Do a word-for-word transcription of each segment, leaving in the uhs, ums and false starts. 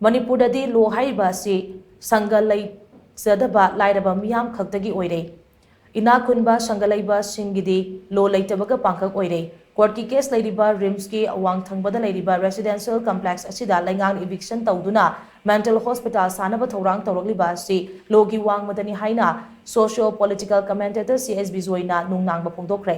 ꯃꯅꯤꯄꯨꯔꯗꯗꯤ ꯂꯣ ꯍꯥꯏꯔꯤꯕ ꯑꯁꯤ ꯁꯪꯒ ꯂꯩꯖꯗꯕ ꯂꯥꯏꯔꯕ ꯃꯤꯌꯥꯝ ꯈꯛꯇꯒꯤ ꯑꯣꯏꯔꯦ꯫ ꯏꯅꯥꯛ ꯈꯨꯟꯕ ꯁꯪꯒ ꯂꯩꯕꯁꯤꯡꯒꯤꯗꯤ ꯂꯣ ꯂꯩꯇꯕꯒ ꯄꯥꯡꯈꯛ ꯑꯣꯏꯔꯦ꯫ ꯀꯣꯔꯠꯀꯤ ꯀꯦꯁ ꯂꯩꯔꯤꯕ ꯔꯤꯝꯁꯀꯤ ꯑꯋꯥꯡ ꯊꯪꯕꯗ ꯂꯩꯔꯤꯕ ꯔꯦꯁꯤꯗꯦꯟꯁꯤꯌꯦꯜ ꯀꯝꯄ꯭ꯂꯦꯛꯁ ꯑꯁꯤꯗ ꯂꯩꯉꯥꯛꯅ ꯏꯚꯤꯛꯁꯟ ꯇꯧꯗꯨꯅ ꯃꯦꯟꯇꯦꯜ ꯍꯣꯁꯄꯤꯇꯥꯜ ꯁꯥꯅꯕ ꯊꯧꯔꯥꯡ ꯇꯧꯔꯛꯂꯤꯕ ꯑꯁꯤ ꯂꯣꯒꯤ ꯋꯥꯡꯃꯗꯅꯤ ꯍꯥꯏꯅ socio political commentator C S ꯕꯤꯖꯣꯏꯅ ꯅꯨꯡꯅꯥꯡꯕ ꯐꯣꯡꯗꯣꯛꯈ꯭ꯔꯦ꯫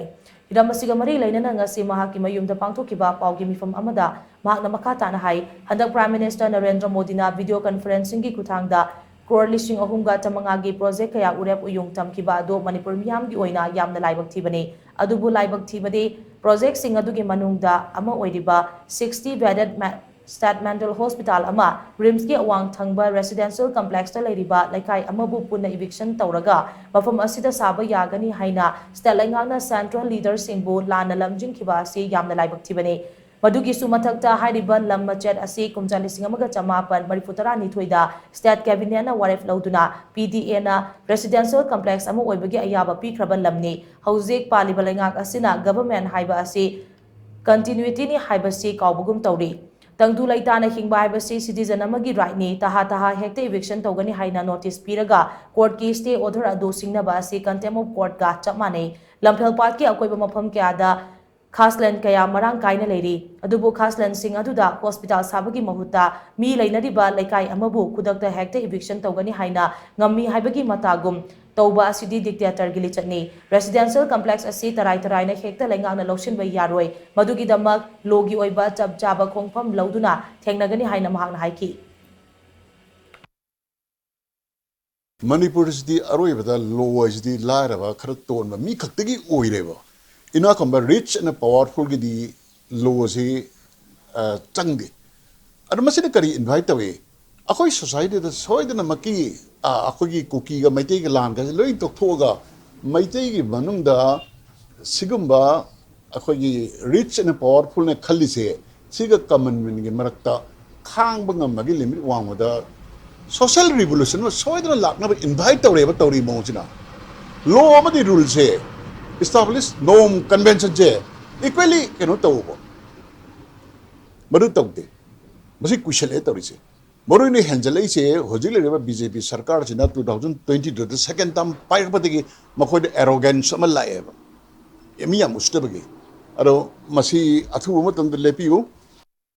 ꯍꯤꯔꯝ ꯑꯁꯤꯒ ꯃꯔꯤ ꯂꯩꯅꯅ ꯉꯁꯤ ꯃꯍꯥꯛꯀꯤ ꯃꯌꯨꯝꯗ ꯄꯥꯡꯊꯣꯛꯈꯤꯕ ꯄꯥꯎꯒꯤ ꯃꯤꯐꯝ ꯑꯃꯗ ꯃꯍꯥꯛꯅ ꯃꯈꯥ ꯇꯥꯅ ꯍꯥꯏ, ꯍꯟꯗꯛ Prime Minister ꯅꯔꯦꯟꯗ꯭ꯔ ꯃꯣꯗꯤꯅ video conferencingꯒꯤ ꯈꯨꯠꯊꯥꯡꯗ ꯀ꯭ꯔꯣꯔ ꯂꯤꯁꯤꯡ ꯑꯍꯨꯝꯒ ꯆꯥꯃꯉꯥꯒꯤ ꯄ꯭ꯔꯣꯖꯦꯛ ꯀꯌꯥ ꯎꯔꯦꯞ ꯎꯌꯨꯡ ꯊꯝꯈꯤꯕ ꯑꯗꯨ ꯃꯅꯤꯄꯨꯔ ꯃꯤꯌꯥꯝꯒꯤ ꯑꯣꯏꯅ ꯌꯥꯝꯅ ꯂꯥꯏꯕꯛ ꯊꯤꯕꯅꯤ꯫ ꯑꯗꯨꯕꯨ ꯂꯥꯏꯕꯛ ꯊꯤꯕꯗꯤ ꯄ꯭ꯔꯣꯖꯦꯛꯁꯤꯡ ꯑꯗꯨꯒꯤ ꯃꯅꯨꯡꯗ ꯑꯃ ꯑꯣꯏꯔꯤꯕ sixty bedded ꯃꯦ-, State Mental Hospital ꯑꯃ ꯔꯤꯝꯁꯀꯤ ꯑꯋꯥꯡ ꯊꯪꯕ ꯔꯦꯁꯤꯗꯦꯟꯁꯤꯌꯦꯜ ꯀꯝꯄ꯭ꯂꯦꯛꯁꯇ ꯂꯩꯔꯤꯕ ꯂꯩꯀꯥꯏ ꯑꯃꯕꯨ ꯄꯨꯟꯅ ꯏꯚꯤꯛꯁꯟ ꯇꯧꯔꯒ ꯃꯐꯝ ꯑꯁꯤꯗ ꯁꯥꯕ ꯌꯥꯒꯅꯤ ꯍꯥꯏꯅ ꯁ꯭ꯇꯦꯠ ꯂꯩꯉꯥꯛꯅ ꯁꯦꯟꯇ꯭ꯔꯦꯜ ꯂꯤꯗꯔꯁꯤꯡꯕꯨ ꯂꯥꯟꯅ ꯂꯝꯖꯤꯡꯈꯤꯕ ꯑꯁꯤ ꯌꯥꯝꯅ ꯂꯥꯏꯕꯛ ꯊꯤꯕꯅꯤ꯫ ꯃꯗꯨꯒꯤꯁꯨ ꯃꯊꯛꯇ ꯍꯥꯏꯔꯤꯕ ꯂꯝ ꯃꯆꯦꯠ ꯑꯁꯤ ꯀꯨꯝꯖꯥ ꯂꯤꯁꯤꯡ ꯑꯃꯒ ꯆꯃꯥꯄꯟ ꯃꯔꯤꯐꯨ ꯇꯔꯥꯅꯤꯊꯣꯏꯗ ꯁ꯭ꯇꯦꯠ ꯀꯦꯕꯤꯅꯦꯠꯅ ꯋꯥꯔꯦꯞ ꯂꯧꯗꯨꯅ ꯄꯤ ꯗꯤ ꯑꯦꯅ ꯔꯦꯁꯤꯗꯦꯟꯁꯤꯌꯦꯜ ꯀꯝꯄ꯭ꯂꯦꯛꯁ ꯑꯃ ꯑꯣꯏꯕꯒꯤ ꯑꯌꯥꯕ ꯄꯤꯈ꯭ꯔꯕ ꯂꯝꯅꯤ꯫ ꯍꯧꯖꯤꯛ ꯄꯥꯜꯂꯤꯕ ꯂꯩꯉꯥꯛ ꯑꯁꯤꯅ ꯒꯚꯔꯟꯃꯦꯟꯠ ꯍꯥꯏꯕ ꯑꯁꯤ ꯀꯟꯇꯤꯅ꯭ꯌꯨꯇꯤꯅꯤ ꯍꯥꯏꯕꯁꯤ ꯀꯥꯎꯕꯒꯨꯝ ꯇꯧꯔꯤ꯫ ꯇꯪꯗꯨ ꯂꯩꯇꯥꯅ ꯍꯤꯡꯕ ꯍꯥꯏꯕꯁꯤ ꯁꯤꯇꯤꯖꯟ ꯑꯃꯒꯤ ꯔꯥꯏꯠꯅꯤ꯫ ꯇꯍꯥ ꯇꯍꯥ ꯍꯦꯛꯇ ꯏꯚꯤꯛꯁꯟ ꯇꯧꯒꯅꯤ ꯍꯥꯏꯅ ꯅꯣꯇꯤꯁ ꯄꯤꯔꯒ ꯀꯣꯔꯠꯀꯤ ꯁ꯭ꯇꯦ ꯑꯣꯔꯗꯔ ꯑꯗꯨ ꯁꯤꯡꯅꯕ ꯑꯁꯤ ꯀꯟꯇꯦꯝ ꯑꯣꯐ ꯀꯣꯔꯠꯀ ꯆꯞ ꯃꯥꯟꯅꯩ꯫ ꯂꯝꯐꯦꯜ ꯄꯥꯠꯀꯤ ꯑꯀꯣꯏꯕ ꯃꯐꯝ ꯀꯌꯥꯗ ꯈꯥꯁꯂꯦꯟ ꯀꯌꯥ ꯃꯔꯥꯡ ꯀꯥꯏꯅ ꯂꯩꯔꯤ꯫ ꯑꯗꯨꯕꯨ ꯈꯥꯁꯂꯦꯟꯁꯤꯡ ꯑꯗꯨꯗ ꯍꯣꯁꯄꯤꯇꯥꯜ ꯁꯥꯕꯒꯤ ꯃꯍꯨꯠꯇ ꯃꯤ ꯂꯩꯅꯔꯤꯕ ꯂꯩꯀꯥꯏ ꯑꯃꯕꯨ ꯈꯨꯗꯛꯇ ꯍꯦꯛꯇ ꯏꯚꯤꯛꯁꯟ ꯇꯧꯒꯅꯤ ꯍꯥꯏꯅ ꯉꯝꯃꯤ ꯍꯥꯏꯕꯒꯤ ꯃꯇꯥꯒꯨꯝ ꯇꯧꯕ ꯑꯁꯤꯗꯤ ꯗꯤꯛꯇꯦꯇꯔꯒꯤ ꯂꯤꯆꯠꯅꯤ꯫ ꯔꯦꯁꯤꯗꯦꯟꯁꯤꯌꯦꯜ ꯀꯝꯄ꯭ꯂꯦꯛꯁ ꯑꯁꯤ ꯇꯔꯥꯏ ꯇꯔꯥꯏꯅ ꯍꯦꯛꯇ ꯂꯩꯉꯥꯛꯅ ꯂꯧꯁꯤꯟꯕ ꯌꯥꯔꯣꯏ꯫ ꯃꯗꯨꯒꯤꯗꯃꯛ ꯂꯣꯒꯤ ꯑꯣꯏꯕ ꯆꯞ ꯆꯥꯕ ꯈꯣꯡꯐꯝ ꯂꯧꯗꯨꯅ ꯊꯦꯡꯅꯒꯅꯤ ꯍꯥꯏꯅ ꯃꯍꯥꯛꯅ ꯍꯥꯏꯈꯤ꯫ ꯃꯅꯤꯄꯨꯔꯁꯤꯗꯤ ꯑꯔꯣꯏꯕꯗ ꯂꯣ ꯍꯥꯏꯁꯤꯗꯤ ꯂꯥꯏꯔꯕ ꯈꯔ ꯇꯣꯟꯕ ꯃꯤ ꯈꯛꯇꯒꯤ ꯑꯣꯏꯔꯦꯕ꯫ ꯏꯅꯥꯛ ꯈꯨꯟꯕ rich and powerfulꯒꯤꯗꯤ ꯂꯣꯁꯤ, ꯑ, ꯆꯪꯗꯦ꯫ ꯑꯗꯣ ꯃꯁꯤꯅ ꯀꯔꯤ invite ꯇꯧꯏ? ꯑꯩꯈꯣꯏ societyꯗ ꯁꯣꯏꯗꯅꯃꯛꯀꯤ, ꯑ, ꯑꯩꯈꯣꯏꯒꯤ ꯀꯨꯀꯤꯒ ꯃꯩꯇꯩꯒ ꯂꯥꯟꯒꯁꯦ ꯂꯣꯏ ꯇꯣꯛꯊꯣꯛꯑꯒ ꯃꯩꯇꯩꯒꯤ ꯃꯅꯨꯡꯗ ꯁꯤꯒꯨꯝꯕ ꯑꯩꯈꯣꯏꯒꯤ rich and powerfulꯅ ꯈꯜꯂꯤꯁꯦ, ꯁꯤꯒ common manꯒꯤ ꯃꯔꯛꯇ ꯈꯥꯡꯕ ꯉꯝꯕꯒꯤ limit ꯋꯥꯡꯃꯗ social revolution ꯑꯃ ꯁꯣꯏꯗꯅ ꯂꯥꯛꯅꯕ invite ꯇꯧꯔꯦꯕ ꯇꯧꯔꯤ ꯃꯑꯣꯡꯁꯤꯅ꯫ Law ꯑꯃꯗꯤ ruleꯁꯦ, established norm conventionꯁꯦ equally ꯀꯩꯅꯣ ꯇꯧꯕ, ꯃꯗꯨ ꯇꯧꯗꯦ꯫ ꯃꯁꯤ ꯀꯨꯏꯁꯜꯂꯛꯑꯦ ꯇꯧꯔꯤꯁꯦ꯫ ꯃꯔꯨ ꯑꯣꯏꯅ ꯍꯦꯟꯖꯜꯂꯛꯏꯁꯦ ꯍꯧꯖꯤꯛ ꯂꯩꯔꯤꯕ ꯕꯤ ꯖꯦ ꯄꯤ ꯁꯔꯀꯥꯔꯁꯤꯅ ꯇꯨ ꯊꯥꯎꯖꯟ ꯇ꯭ꯋꯦꯟꯇꯤ ꯇꯨꯗ ꯁꯦꯀꯦꯟ ꯇꯥꯔꯝ ꯄꯥꯏꯔꯛꯄꯗꯒꯤ ꯃꯈꯣꯏꯗ ꯑꯦꯔꯣꯒꯦꯟꯁ ꯑꯃ ꯂꯥꯛꯑꯦꯕ, ꯑꯦ, ꯃꯤ ꯌꯥꯝ ꯎꯁꯤꯠꯇꯕꯒꯤ꯫ ꯑꯗꯣ ꯃꯁꯤ ꯑꯊꯨꯕ ꯃꯇꯝꯗ ꯂꯦꯞꯄꯤꯌꯨ꯫